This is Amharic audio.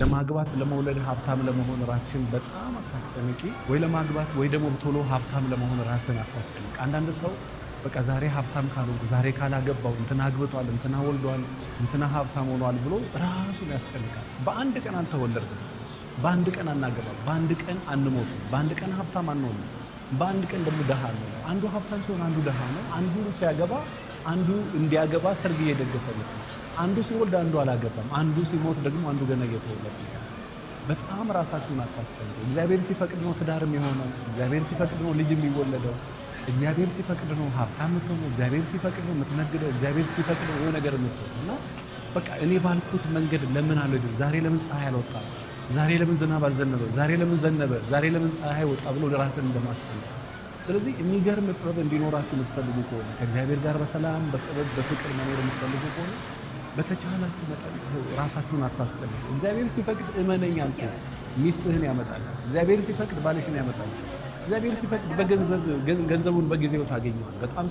ለማግባት፣ ለመውለድ፣ ሀብታም ለመሆን ራስሽን በጣም አታስጨንቂ። ወይ ለማግባት ወይ ደግሞ ቶሎ ሀብታም ለመሆን ራስን አታስጨንቅ። አንዳንድ ሰው በቃ ዛሬ ሀብታም ካልሆንኩ፣ ዛሬ ካላገባው፣ እንትና አግብቷል፣ እንትና ወልዷል፣ እንትና ሀብታም ሆኗል ብሎ ራሱን ያስጨንቃል። በአንድ ቀን አልተወለድንም። በአንድ ቀን አናገባም። በአንድ ቀን አንሞትም። በአንድ ቀን ሀብታም አንሆንም። በአንድ ቀን ደግሞ ደሃ አንሆንም። አንዱ ሀብታም ሲሆን አንዱ ደሃ ነው። አንዱ ሲያገባ አንዱ እንዲያገባ ሰርግ እየደገሰለት ነው። አንዱ ሲወልድ አንዱ አላገባም። አንዱ ሲሞት ደግሞ አንዱ ገና እየተወለደ ነው። በጣም ራሳችሁን አታስጨንቁ። እግዚአብሔር ሲፈቅድ ነው ትዳር የሚሆነው። እግዚአብሔር ሲፈቅድ ነው ልጅ የሚወለደው። እግዚአብሔር ሲፈቅድ ነው ሀብታም የምትሆነው። እግዚአብሔር ሲፈቅድ ነው የምትነግደው። እግዚአብሔር ሲፈቅድ ነው የሆነ ነገር የምትሆነው። እና በቃ እኔ ባልኩት መንገድ ለምን አልሄድም? ዛሬ ለምን ፀሐይ አልወጣም? ዛሬ ለምን ዝናብ አልዘነበ? ዛሬ ለምን ዘነበ? ዛሬ ለምን ፀሐይ ወጣ ብሎ ራስን እንደማስጨነቅ። ስለዚህ የሚገርም ጥበብ እንዲኖራችሁ የምትፈልጉ ከሆነ፣ ከእግዚአብሔር ጋር በሰላም፣ በጥበብ፣ በፍቅር መኖር የምትፈልጉ ከሆነ፣ በተቻላችሁ መጠን ራሳችሁን አታስጨንቁ። እግዚአብሔር ሲፈቅድ፣ እመነኝ አልኩህ፣ ሚስትህን ያመጣል። እግዚአብሔር ሲፈቅድ ባልሽን ያመጣል። እግዚአብሔር ሲፈቅድ በገንዘብ ገንዘቡን በጊዜው ታገኘዋል። በጣም